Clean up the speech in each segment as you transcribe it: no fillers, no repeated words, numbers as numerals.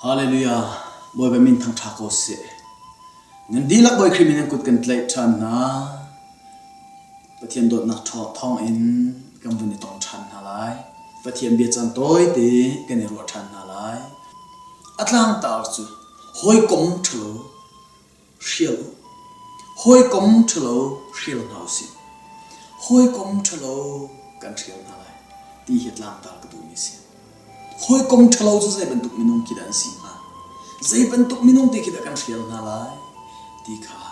Hallelujah! Bawipa min thangṭha ko seh. Nan dihlak Bawi Khrih min nan kut kan tlaih ṭhan hna. Pathian dawtnak thawng in kan vun i tong ṭhan hna lai. Pathian bia caan tawite kan i ruah ṭhan hna lai. A tlangtar cu hawikom ṭhalo hrial u. Hawikom ṭhalo hrial hna u sih. Hawikom ṭhalo kan hrial hna lai ti hi tlangtar ka duhmi a si. Hawikom ṭhalo cu zei bantuk minung khi dah an si hnga? Zei bantuk minung te khi dah kan hrial hna lai? Ti kha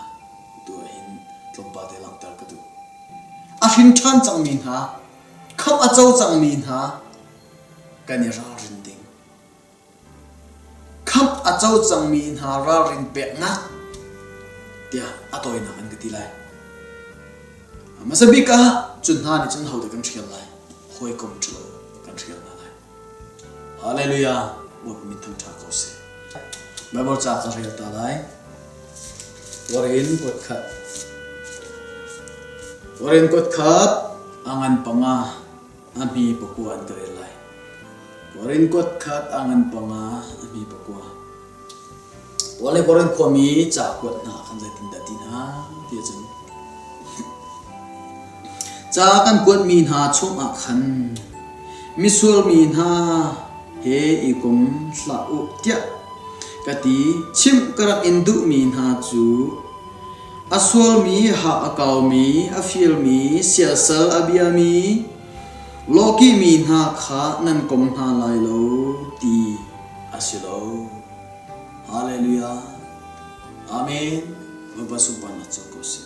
tu ahhin tlawmpal te langhter ka duh. A hrin ṭhan cangmi hna, khamh a co cangmi hna kan i ralrin ding. Khamh a co cangmi hna ralrin peknak tiah a tawinak in ka ti lai. Hmasa bik ah cu hna nih cun hodah kan hrial lai? Hawikom ṭhalo kan hrial hna lai. Hallelujah! Bawipa min thangṭha ko seh. Baibal ca ka rel ta lai. Korin kuat khat. Korin kuat khat a ngan panga a hmi pakua an ka rel lai. Korin kuat khat a ngan panga a hmi pakua. Paul nih Korin khuami ca a kuat hna khan zeitindah ti hna ti ahcun ca kan kuatmi hna chungah khan misual mi hna he i kom hlah u tiah ka ti. Chimh ka rak in duhmi hna cu a sualmi, ha a kaumi, a firmi, siasal a biami, lawkihmi hna kha nan kom hna lai lo ti a si lo. Hallelujah. Amen. Bawipa sunparnak co ko seh.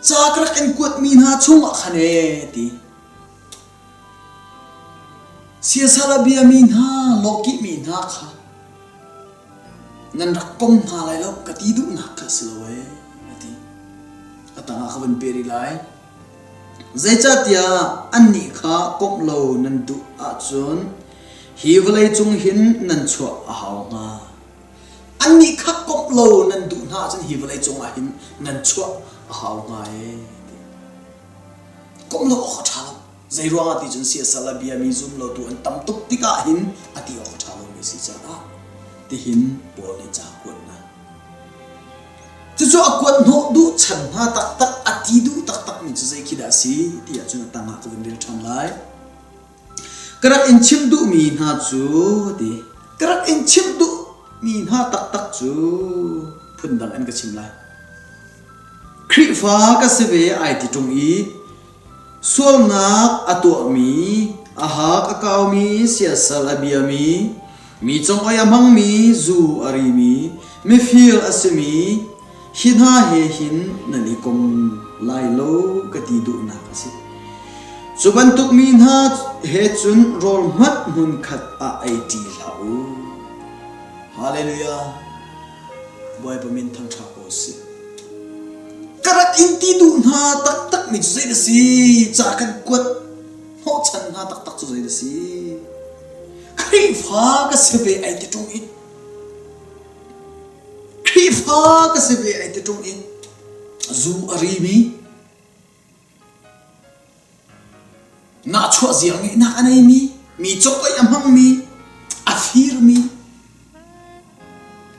Ca ka rak in kuatmi hna chungah khan ee ti. Siasal a biami hna, lawkihmi hna kha nan rak kom hna lai lo ka ti duhnak kha a si lo ee a ti. A tangah ka van pe rih lai. Zeicahtiah annih kha komh lo nan duh ahcun hi vawlei cung hin nan chuah a hau hnga. Annih kha komh lo nan duh hna ahcun hi vawlei cungah hin nan chuah a hau hnga ee. Komh lo awk a ṭha lo. Zei ruangah ti cun siasal a biami zum lotu an tam tuk tikah hin a ti awk a ṭha lomi a si caah tihin Paul nih ca a kuat hna. Cucu a kuat hnawh duh chan hna taktak, a ti duh taktakmi cu zei khi dah a si ti ahcun a tangah ka vun rel ṭhan lai. Ka rak in chimh duhmi hna cu ti ka rak in chimh duhmi hna taktak cu phundang in ka chim lai. Khrihfa ka si ve ai ti ṭung i Sualnak a tuahmi, a hak a kaumi, siasal a biami, mi congoi a hmangmi, zu a rimi, mifir a simi, hi hna he hin nan i kom lai lo ka ti duhnak a si. Cu bantuk mi hna he cun rawl hmanh hmunkhat ah ei ṭi hlah u. Hallelujah! Bawipa min thangṭha ko sih. Ka rak in ti duh hna taktakmi cu zei na si? Ca kan kuat hnawhchan hna taktak cu zei na si? Khrihfa ka si ve ai ti ṭung in Khrihfa ka si ve ai ti ṭung in zu a rimi Nahchuah ziarngeihnak a neimi, mi cawhoi a hmangmi, a firmi,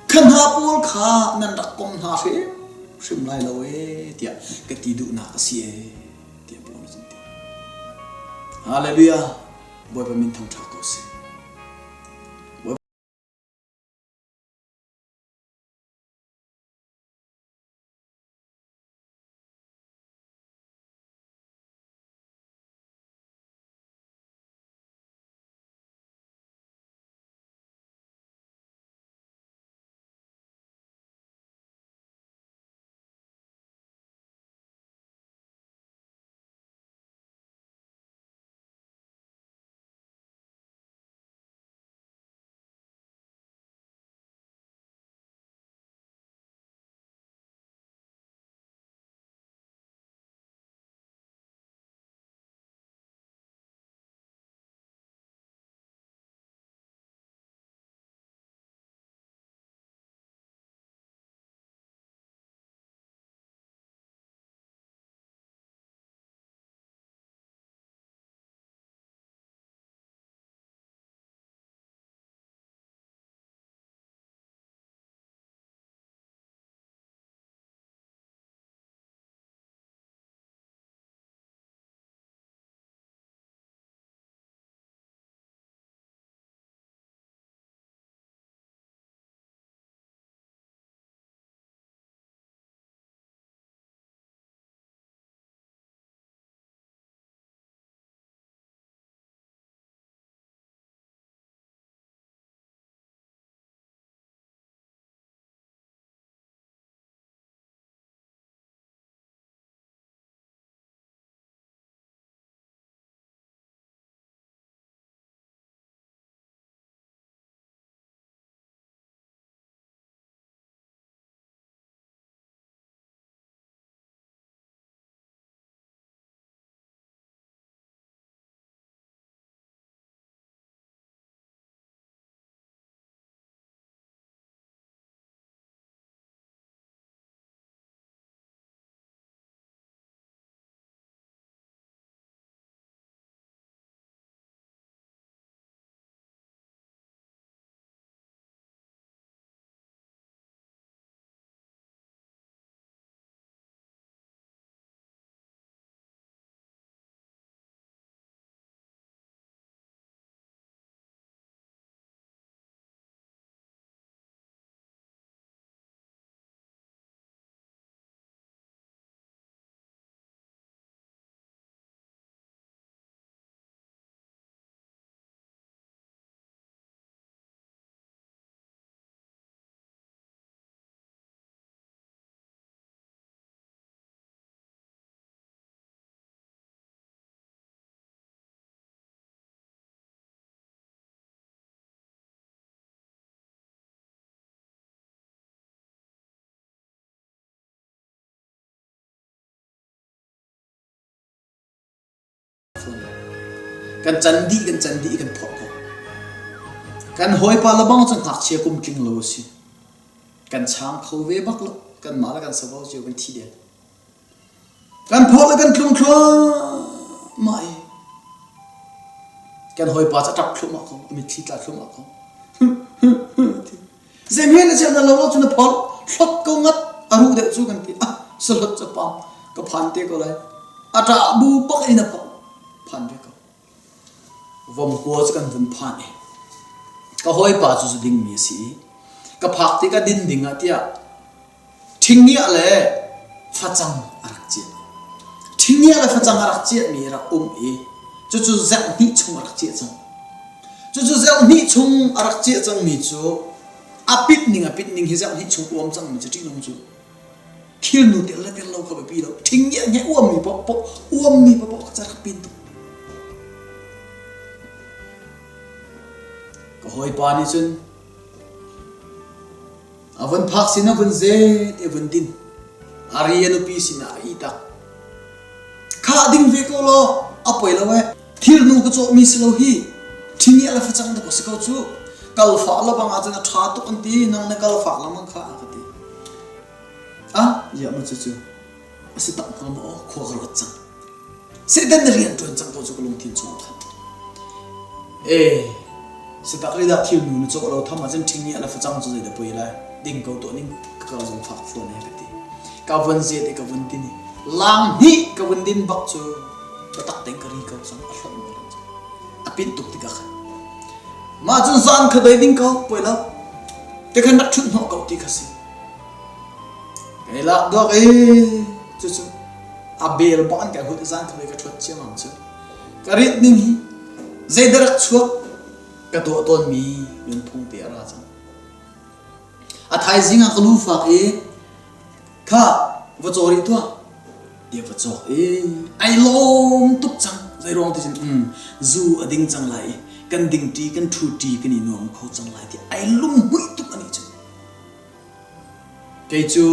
kha hna pawl kha nan rak kom hna hrimhrim lai lo ee tiah ka ti duhnak a si ee tiah Paul nih cun ti. Hallelujah! Bawipa min thangṭhat ko seh. Kan can dih kan can dih kan phorh ko. Kan hawipa lebang cu ngakchia kum tling lo a si. Kan chang kho ve bak lo. Kanmah le kan savo cio kan thi deng. Kan phorh le kan tlung thluahmah i kan hawipa cu a ṭap thluahmah ko. A mitthli tla thluahmah ko. Zeihme na chiah na lo lo cu na phorh thlot ko ngat a ruh deuh cu kan ti. Ah sahlot cu pang ka phan te ko lai. A ṭah bu bak in a phorh phan ve ko. Vomkua cu kan vun phan i ka hawipa cu zu dingmi a si i ka phak tikah din ding ah tiah ṭhingngiah le facang a rak ciah. Ṭhingngiah le facang a rak ciahmi a rak um i cucu zerh hnih chung a rak ciah cang. Cucu zerh hnih chung a rak ciah cangmi cu a pit ning a pit ning hi zerh hnih chung uam cangmi cu ṭihnung cu thilnu tel le tel lo kha biapi lo ṭhingngiah nge uammi paoh uammi paoh kha rak pin tuk. Ka hawipa nih cun a vun phak sin a vun zet i a vun din. A ri a nupi sinah a ih tak. Kha ding ve ko law a poi lo eh. Thilnu ka cawhmi si lo hi. Ṭhingiah le facang dah si ko cu. Kalfah lebang ahcun a ṭha tuk an ti. Nang na kalfak lengmang kha a ka ti. Ah, ziah maw cucu a si tak hnga maw khua ka ruat cang. Satan na rian ṭuan cang ko cu ka lungthin chungah khan. Ee, sitak ri dah thilnu na cawh lo tham ahcun ṭhingiah le facang cu zeidah poi lai. Ding ko tuah ning ka kal zong fak fawn he ka ti. Ka vun zet i ka vun tin i lang hnih ka vun din bak cu biatak tein ka ri ko cang a hlonh maw lo a pin tuk tikah khan. Mah cun zan kha doi ding ko poi lo. Te khan rak ṭhut hnawh ko ti kha si. Kei lak dawk i cucu a bel bak an kai hut i zan kha ka ṭhuat ciammam cu. Ka rit ning hi zeidah rak chuak ka tuah tawnmi nunphung te a ra cang. A thaizing ah ka lu fak i kha va caw rih tuah tiah va cawk i ai lawm tuk cang. Zei ruang ti cun um zu a ding cang lai i kan ding ṭi kan ṭhu ṭi kan i nuam kho cang lai ti ai lunghmuih tuk anih cu. Kei cu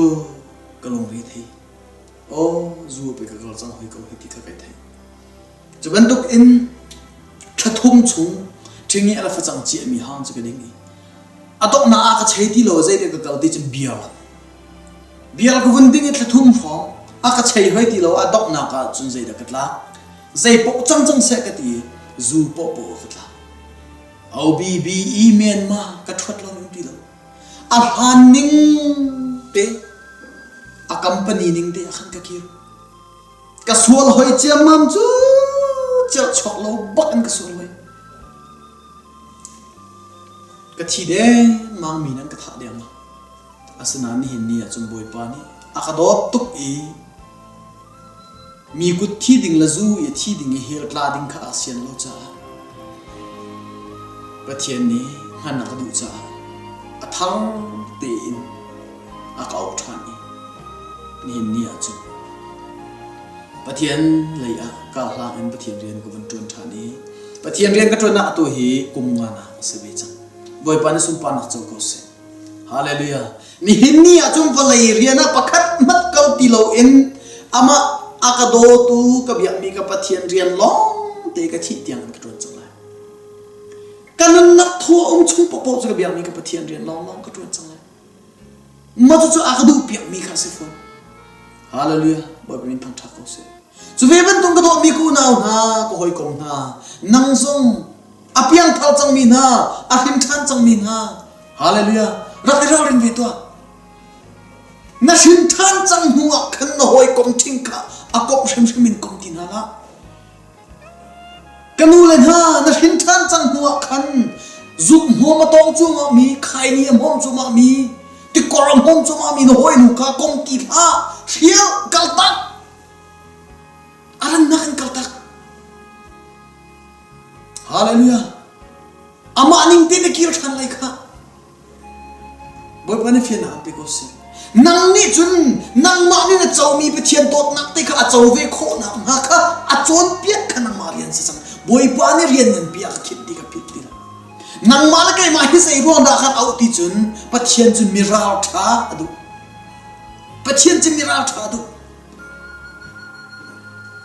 ka lungre thei. Aw, zu a pe ka kal cang hoi ko hei ti kha kai theih. Cu bantuk in thla thum chung ṭhingi a la facang ciahmi hang cu ka ding i a donghnak ah ka chei ti lo zeidah ka kal ti cun beer beer ka vun ding i thla thum hrawng a ka chei hoi ti lo a donghnak ah cun zeidah ka tlak zei poh cang cang seh ka ti i zu poh poh ka tlak OBBE Myanmar ka ṭhuat lo um ti lo A hlan ning te, a company ning te ah khan ka kir. Ka sual hoi ciammam cu cerhchuak lo bak in ka sual hoi. Ka thi dengmang mi nan ka thah dengmang. Asinain nihin ni ah cun Bawipa nih a ka dawt tuk i Mi kut thi ding le zu i thi ding i hell tla ding kha a sian lo caah Pathian nih hman a ka duh caah a thar tein a ka auh ṭhan i nihin ni ah cun Pathian lei ah karhlang in Pathian rian ka vun ṭuan ṭhan i Pathian rian ka ṭuannak atu hi kum nga nak a si ve cang. Bawipa nih sunparnak co ko seh. Hallelujah. Nihin ni ah cun vawlei rian ah pakhat hmanh kal ti loin amah a ka dawtu ka biakmi ka Pathian rian lawng te ka thih tiang in ka ṭuan cang lai. Ka nunnak thaw a um chung paohpaoh cu ka biakmi ka Pathian rian lawnglawng ka ṭuan cang lai. Mah cucu a ka duhpiakmi kha a si fawn. Hallelujah. Bawipa min thangṭhat ko seh. Cu ve bantuk ka dawtmi ka unau hna, ka hawikom hna, nang zong a piangthar cangmi hna, a hrin ṭhan cangmi hna, hallelujah, rak i ralring ve tuah. Na hrin ṭhan cang hnu ah khan na hawikom ṭhing kha a komh hrimhrim in kom ti hna hlah. Ka nu le hna, na hrin ṭhan cang hnu ah khan zuk hmawm a tawng cuahmah mi, khaini a hmawm cuahmah mi, tikor a hmawm cuahmah mi na hawinu kha kom ti hlah, hrial, kaltak. A rannak in kaltak. Hallelujah. Amah ning te na kir ṭhan lai kha. Bawipa nih fiannak an pe ko seh. Nang nih cun nangmah nih na comi Pathian dawtnak te kha a co ve khawhnak hnga kha a cawnpiak kha nangmah rian si cang. Bawipa nih rian nan pi a ka khinh ti ka philh ti lo. Nangmah le keimah hi zei ruang dah kan auh ti cun Pathian cu mi ralṭha a duh. Pathian cu mi ralṭha a duh.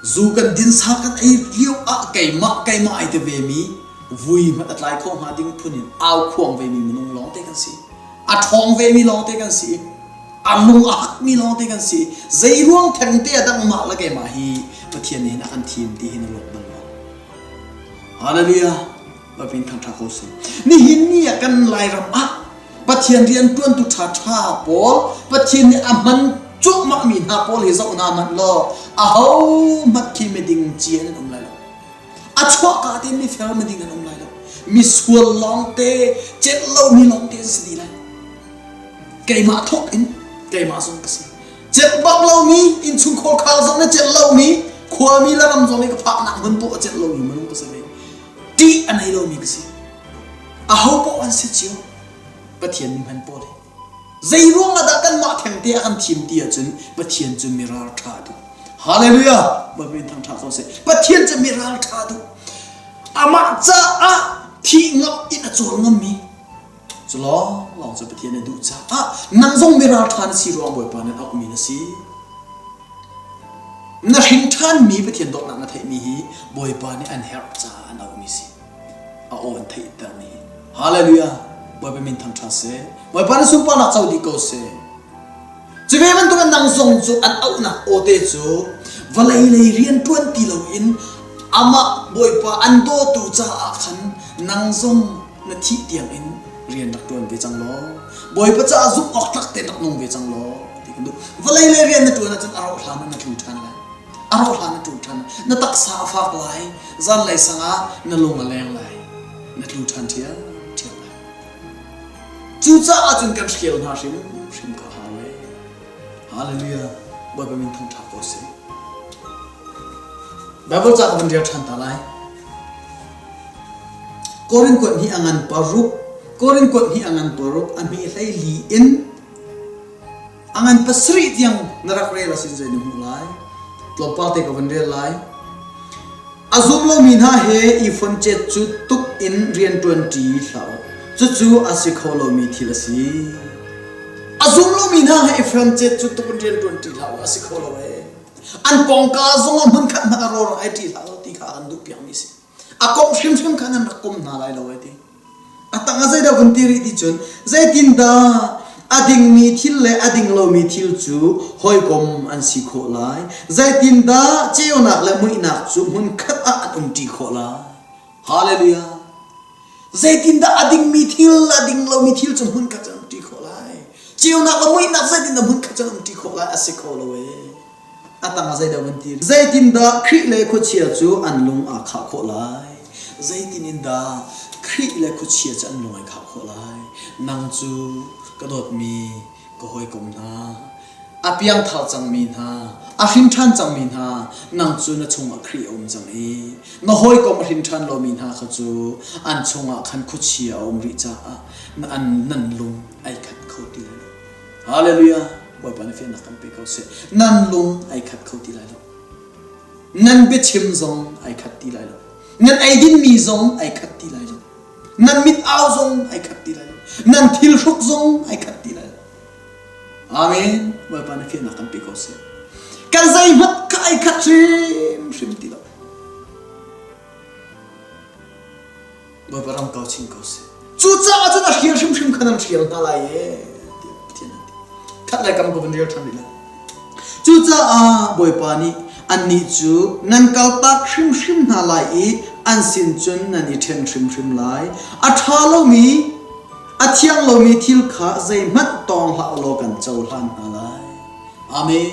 Zu kan din sa kan ei lio ah keimah keimah ai ti vemi vui hmanh a tlai kho hnga ding phun in au khuang vemi minung lawngte kan si. A ṭhawng vemi lawngte kan si. A lung a hakmi lawngte kan si. Zei ruang theng te ah dah mah le keimah hi Pathian nih hin a kan thim ti hi na ruat bal maw? Hallelujah. Bawipa in thangṭha ko seh. Nihin ni ah kan Lairam ah Pathian rian ṭuantu ṭhaṭha pawl, Pathian nih a hman cuahmahmi hna pawl hi zoh hna hmanh law aho hmanh khi miding ci an um lai lo. A chuahka tein mifel miding an um lai lo. Misual lawngte, celh lomi lawngte an si dih lai. Keimah thawk in keimah zong ka si. Celh bak lomi, innchungkhar khar zong nih celh lomi, khuami le ram zong nih ka phaknak hmun poah a celh lomi minung ka si ve. Ṭih a nei lomi ka si. Aho paoh an si cio. Pathian mi hman pawl hi. Zei ruang ah dah kanmah thengte a kan thim ti ahcun Pathian cu mi ralṭha a duh. Hallelujah! Bawipa in thangṭha ko seh. Pathian cu mi ralṭha a duh. Amah caah thih ngamh in a cawl ngammi cu lawnglawng cu Pathian a duh caah nang zong mi ralṭha na si ruang Bawipa nih auhmi na si. Na hrin ṭhanmi Pathian dawtnak na theihmi hi Bawipa nih an herh caah an auhmi si. A aw an theihtermi. Hallelujah! Bawipa min thangṭhat seh. Bawipa na sunparnak co dih ko seh. Cu ve bantukin nang zong cu an auhnak aw te cu vawlei lei rian ṭuan ti loin amah Bawipa an dawtu caah khan nang zong na thih tiangin rian rak ṭuan ve cang law Bawipa caah zumh awk tlak tein rak nung ve cang law ti kan duh. Vawlei lei rian na ṭuan ahcun a rauh hlan ah na tlu ṭhan lai. A rauh hlan na tlu ṭhan. Na taksa a fak lai. Zanlei sang ah na lung a leng lai. Na tlu ṭhan ṭhiamṭhiam lai. Cucaah cun kan hrial hna hrimhrim ko hau ee. Hallelujah. Bawipa min thangṭhat ko seh. Bible ca ka van rel ṭhan ta lai. Korin kuat hnih a ngan paruk, Korin kuat hnih a ngan paruk, a hme hlei li in a ngan pasarih tiang na rak rel asin zei na hmuh lai. Tlawmpal te ka van rel lai. A zum lomi hna he i foncet cu tuk in rianṭuanṭi hlah u. Cucu a si kho lomi thil a si. A zum lomi hna he i foncet cu tuk in rianṭuanṭi hlah u, a si kho lo ee. An pawngka zong ah hmunkhat hmanh a rawr ai ṭi hlah u ti kha a kan duhpiakmi a si. A komh hrimhrim kha nan rak kom hna lai lo ai ti. A tang ah zeidah vun ti rih ti cun zeitindah a dingmi thil le a ding lomi thil cu hawikom an si khawh lai? Zeitindah ceunak le muihnak cu hmunkhat ah an umṭi khawh lai? Hallelujah! Zeitindah a dingmi thil le a ding lomi thil cu hmunkhat ah an umṭi khawh lai? Ceunak le muihnak zeitindah hmunkhat ah an umṭi khawh lai? A si kho lo ee. A tang ah zeidah van ti? Zeitindah Khrih le khuachia cu an lung aa khah khawh lai? Zeitin in dah Khrih le khuachia cu an lung ai khah khawh lai? Nang cu ka dawtmi ka hawikom hna, a piangthar cangmi hna, a hrin ṭhan cangmi hna, nang cu na chungah Khrih a um cang i na hawikom a hrin ṭhan lomi hna kha cu an chungah khan khuachia a um rih caah an nan lung ai khat kho ti lai lo. Hallelujah! Bawipa nih fiannak kan pe ko seh. Nan lung ai khat kho ti lai lo. Nan biachim zong ai khat ti lai lo. Nan eidinmi zong ai khat ti lai lo. Nan mit au zong ai khat ti lai lo. Nan thil hruk zong ai khat ti lai lo. Amen. Bawipa nih fiannak kan pe ko seh. Kan zeihmanh kha ai khat hrimhrim ti lo. Bawipa ram kau chin ko seh. Cucaah cun a hrial hrimhrim kha nan hrial hna lai ee tiah Pathian a ti. Khat lai kam ka van rel ṭhan rih lai. Cucaah Bawipa nih annih cu nan kaltak hrimhrim hna lai i an sin cun nan i ṭhen hrimhrim lai. A ṭha lomi, a thiang lomi thil kha zeihmanh tawng hlah u law kan cohlan hna lai. Amen.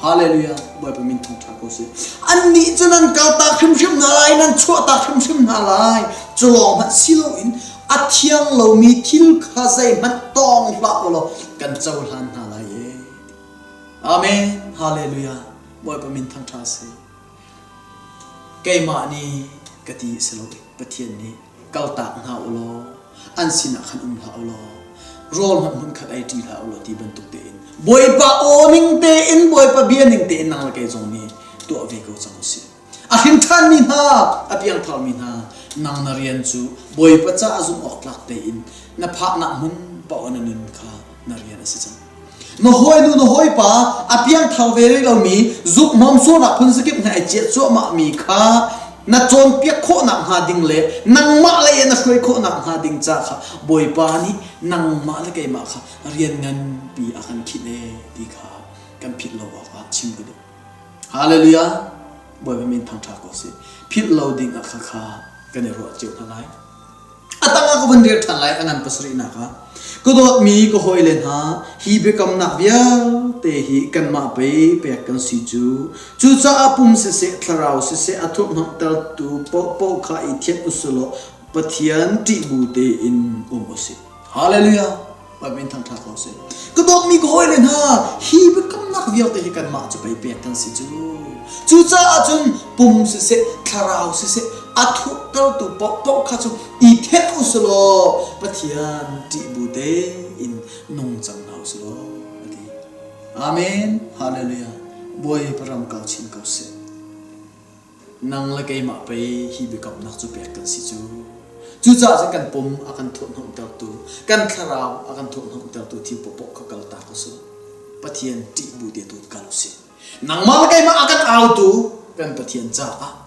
Hallelujah. Bawipa min thangṭha ko seh. Annih cu nan kaltak hrimhrim hna lai, nan chuahtak hrimhrim hna lai. Cu lawng hmanh si loin a thiang lomi thil kha zeihmanh tawng hlah u law kan cohlan hna lai ee. Amen. Hallelujah. Bawipa min thangṭha seh. Keimah nih ka ti si lo Pathian nih kaltak hna u law an sinah khan um hlah u law rawl hmanh hmunkhat ei ṭi hlah u law ti bantuk tein Bawipa aw ning tein Bawipa bia ning tein nang le kei zong nih tuah ve ko cang u sih. A hrin ṭhanmi hna, a piangtharmi hna, nang na rian cu Bawipa caah zumh awk tlak tein na phaknak hmun paoh na nun kha na rian a si cang. Na hawinu na hawipa a piangthar ve rih lomi zukhnawm sualnak phun zakip hna ai ciah cuahmahmi kha na cawnpiak khawhnak hnga ding le nangmah lei in na hruai khawhnak hnga ding ca kha Bawipa nih nangmah le keimah kha rian nganpi a kan khinh ee ti kha kan philh lo awkah chim ka duh. Hallelujah! Bawipa min thangṭha ko sih. Philh lo ding ah kha kha kan i ruah cio hna lai. A tangah ka vun rel ṭhan lai a ngan pasarihnak ah. Ka dawtmi ka hawile hna, hi biakamnak vialte hi kanmah pei pek kan si cu. Cucaah pum siseh, thlarau siseh a thurhhnawmhtertu paohpaoh kha i thianh u sih law Pathian ṭih bu tein um u sih. Hallelujah! Baibal in thangṭhat ko sih. Ka dawtmi ka hawile hna, hi biakamnak vialte hi kanmah cu pei pek kan si cu. Cucaah cun pum siseh, thlarau siseh, a thurtertu paohpaoh kha cu i thenh u sih law Pathian ṭih bu tein nung cang hna u sih law a ti. Amen. Hallelujah. Bawipa ram kau chin ko sih. Nang le keimah pei hi biakamnak cu pek kan si cu. Cucaah cun kan pum a kan thurhhnawmhtertu, kan thlarau a kan thurhhnawmhtertu thil paohpaoh kha kaltak u sih. Pathian ṭih bu te tu kal u sih. Nangmah le keimah a kan autu kan Pathian caah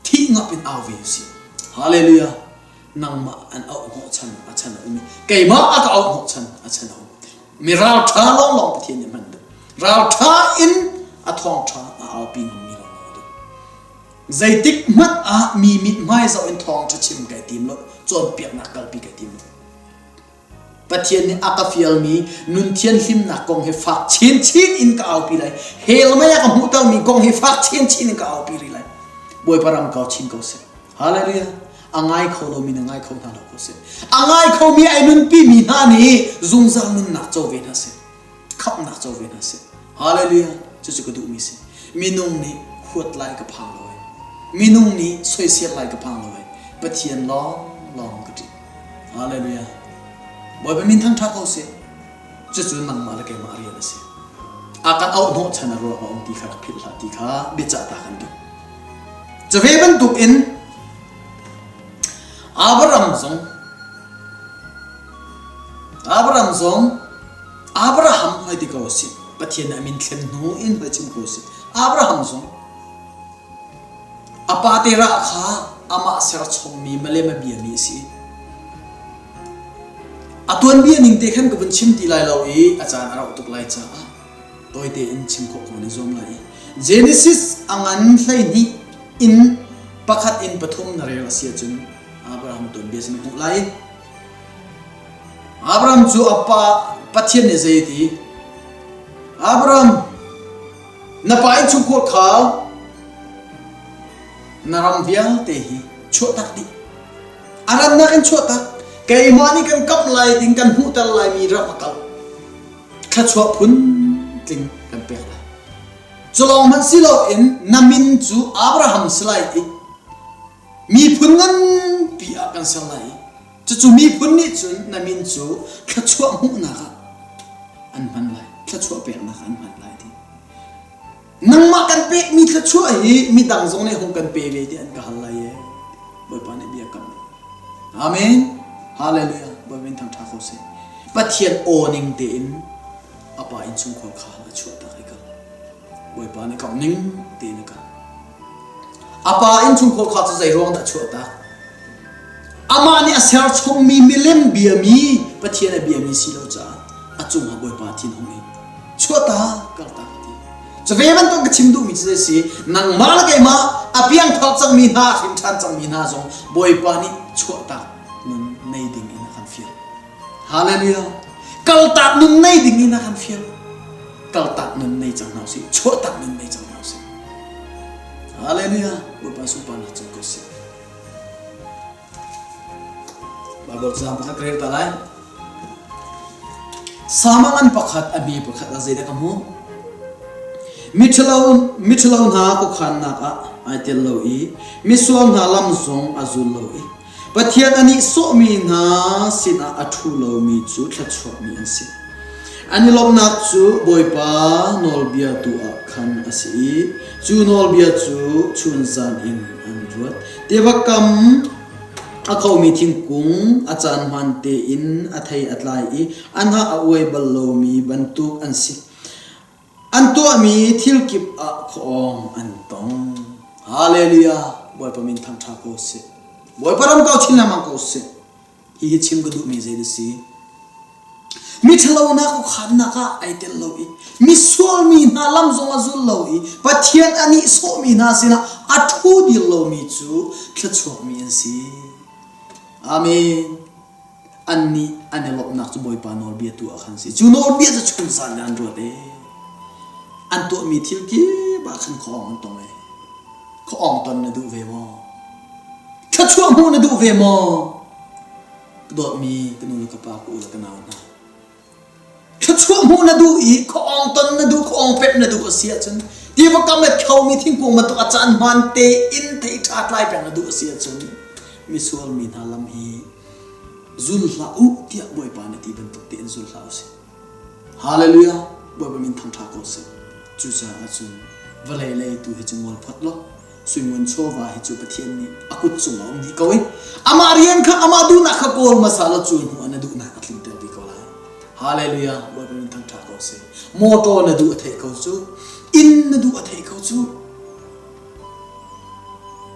thih ngap in au ve u sih. Hallelujah. Nangmah an auh hnawhchan a chan a um i keimah a ka auh hnawhchan a chan a um. Mi ralṭha lawnglawng Pathian nih hman duh. Ralṭha in a thawngṭha a aupi ngammi lawnglawng a duh. Zeitik hmanh ah mi mithmai zoh in thawngṭha chim kai tim lo, cawnpiaknak kalpi kai tim lo. Pathian nih a ka fialmi nun thianhlimnak kong hi fak chinchin in ka aupi lai. Hell mei a ka hmuhtermi kong hi fak chinchin in ka aupi rih lai. Bawipa ram kau chin ko seh. Hallelujah. A ngai kho lomi na ngai kho hna lo ko seh. A ngai khomi ai nunpimi hna nih zungzal nunnak co ve hna seh. Khamhnak co ve hna seh. Hallelujah. Cucu ka duhmi si. Minung nih huat lai ka phang lo ai. Minung nih soisel lai ka phang lo ai. Pathian lawng lawng ka ṭih. Hallelujah. Bawipa min thangṭha ko seh. Cucu nangmah le keimah rian a si. A kan auh hnawhchan a ruang a um ti kha rak philh hlah ti kha biacah ta kan duh. Cu ve bantuk in Abraham zong Abraham zong Abraham hoi ti ko si Pathian nih a min thlen hnu in hoi chim ko si Abraham zong a pa Terah kha amah serchommi malem a biami a si. A tuanbia ning te khan ka vun chim ti lai lo i a caan a rauh tuk lai caah tawite in chim khawh ko na zuam lai i Genesis a ngan 12 in pakhat in pathum na rel a si ahcun Abraham tuanbia sin hmuh lai. Abraham cu a pa Pathian nih zei a ti? Abraham na pa innchungkhar kha na ram vialte hi chuahtak dih. A rannak in chuahtak. Keimah nih kan kamh lai ding kan hmuhter laimi ram a kal. Thluachuah phun tling kan pek lai. Cu lawng hmanh si loin na min cu Abraham si lai i miphun nganpi ah kan ser lai i cucu miphun nih cun na min cu thluachuah hmuhnak ah an hman lai, thluachuah peknak ah an hman lai ti. Nangmah kan pekmi thluachuah hi midang zong nih hung kan pe ve ti an ka hal lai ee. Bawipa nih bia kam. Amen. Hallelujah. Bawipa in thangṭha ko seh. Pathian aw ning tein a pa innchungkhar kha a chuahtak i kal. Bawipa nih kamh ning tein a kal. A pa innchungkhar kha cu zei ruang dah chuahtak? Amah nih a ser chungmi milem biami Pathian a biami si lo caah a cungah Bawipa thin hung i chuahtak kaltak a ti. Cu ve bantuk ka chim duhmi cu zei si nangmah le keimah a piangthar cangmi hna hrin ṭhan cangmi hna zong Bawipa nih chuahtak nun nei ding in a kan fial. Hallelujah. Kaltak nun nei ding in a kan fial. Kaltak nun nei cang hna usih. Chuahtak nun nei cang hna usih. Hallelujah. Bawipa sunparnak cung ko seh. Bible caang pakhat ka rel ta lai. Sama ngan pakhat a mi pakhat ah zeidah ka hmuh? Miṭhalo miṭhalo hna khuakhannak ah ai tel lo i misual hna lam zong a zul lo i Pathian a nihsawhmi hna sinah a ṭhu lomi cu thluachuahmi an si. An i lawmhnak cu Bawipa nawlbia tu ah khan a si i cu nawlbia cu chunzan in an ruat. Tiva kam A khomi thingkung a caan hmaan tein a thei a tlai i a hnah a uai bal lomi bantuk an si. An tuahmi thil kip ah khuaawng an tong. Hallelujah! Bawipa min thangṭha ko seh. Bawipa ram kau chin lengmang ko seh. Hihi chim ka duhmi zei na si? Miṭhalonak khuakhannak ah ai tel lo i misual mi hna lam zong a zul lo i Pathian a nihsawhmi hna sinah a ṭhu dir lomi cu thluachuakmi an si. Amen. Annih an i lawmhnak cu Bawipa nawlbia tu ah khan si. Cu nawlbia cu chunzan in an ruat ee. An tuahmi thil kip ah khan khuaawng an tong ee. Khuaawng ton na duh ve maw? Thluachuah hmuh na duh ve maw? Ka dawtmi ka nu le ka pa, ka u le ka nau hna. Thluachuah hmuh na duh i khuaawng ton na duh, khuaawng pemh na duh a si ahcun tiva kam le khomi thingkung bantuk a caan hmaan tein thei ṭha tlai peng na duh a si ahcun misual mi hna lam hi zul hlah u tiah Bawipa nih ti bantuk tein zul hlah u sih. Hallelujah! Bawipa min thangṭha ko seh. Cucaah cun vawlei lei tu hi cu ngol phot law Suingun chawva hi cu Pathian nih a kut cung a um dih ko i amah rian kha amah duhnak kha kawl hmasa law cu hnu ah na duhnak a tlinter dih ko lai. Hallelujah! Bawipa min thangṭha ko seh. Motor na duh a theih ko cu. Inn na duh a theih ko cu.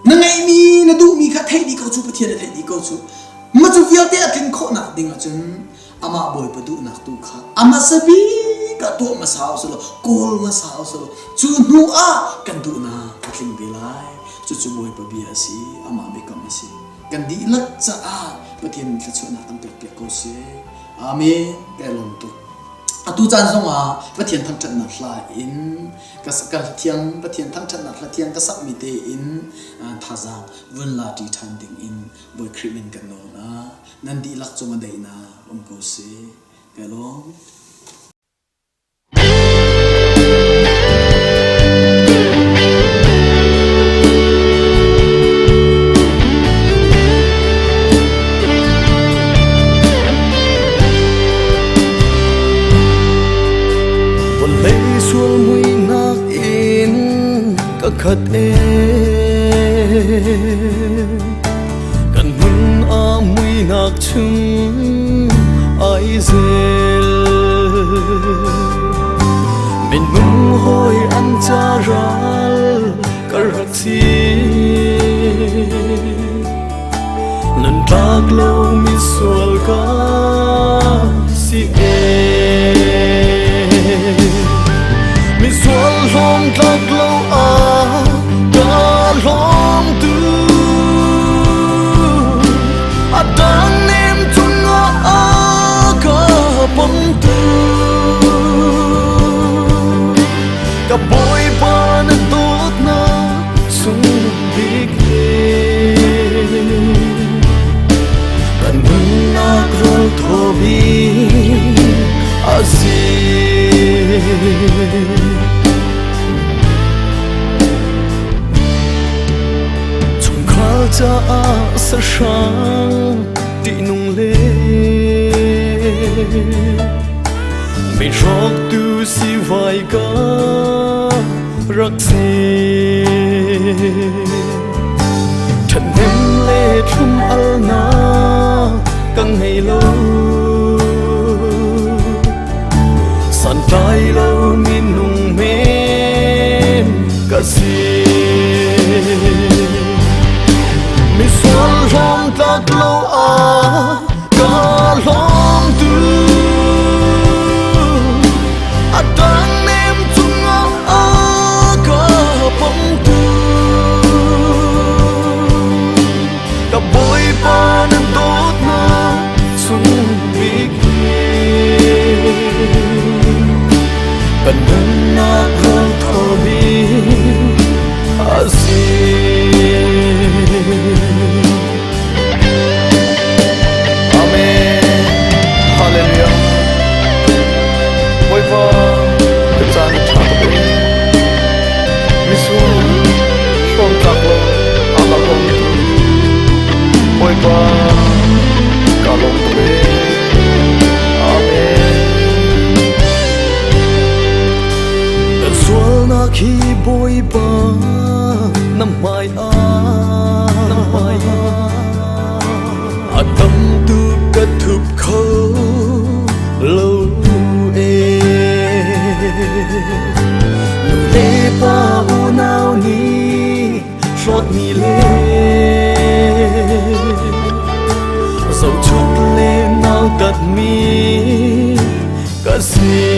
Na ngeihmi na duhmi kha theih dih ko cu Pathian a theih dih ko cu. Mah cu vialte a tlin khawhnak ding ahcun amah Bawipa duhnak tu kha a hmasa bik ah tuah hmasa usih law kawl hmasa usih law cu hnu ah kan duhnak a tling ve lai. Cucu Bawipa bia a si, amah biakam a si. Kan dihlak caah Pathian thluachuahnak kan pekpiak ko seh. Amen. Kai lawm tuk. Atu caan zongah Pathian thangṭhatnak hla in ka ka thiang Pathian thangṭhatnak hla thiang ka sakmi tein thazaang vun la ṭi ṭhan ding in Bawi Khrih min kan nawl hna. Nan dihlak cung a daihnak um ko seh. Kai lawm. Vawlei sual muihnak in ka khat e Kan hmun a muihnak chung ai zel Minung hawi an ca ral ka rak si Nan tlak lo mi sual ka si e Mi sual hlawm tlak lo a ka hlawm tu A dang nem cungah a ka pom tu Ka Bawipa na dawtnak sung bik he Kan nunnak rawl thaw bik a si. Chungkhar caah sahrang ṭihnung le mi hrawktu sivai ka rak si. Ṭhathnem le thlum alnak ka ngei lo. Santlai lo minung men ka si. Misual hlawm tlak lo ah ka hlawm tu. A dang nem cungah a ka pomtu. Ka Bawipa nan dawtnak sung bik hi. Kan nunnak rawl thaw bik a si. Amen. Hallelujah. Bawipa, ka caan a ṭha tuk ee. Misual hrawm tlak lo aa ka lawm tu. Bawipa, ka lawm tuk ee. Amen. Kan sualnak hi Bawipa na hmai ah na hmai ah. mi ka si.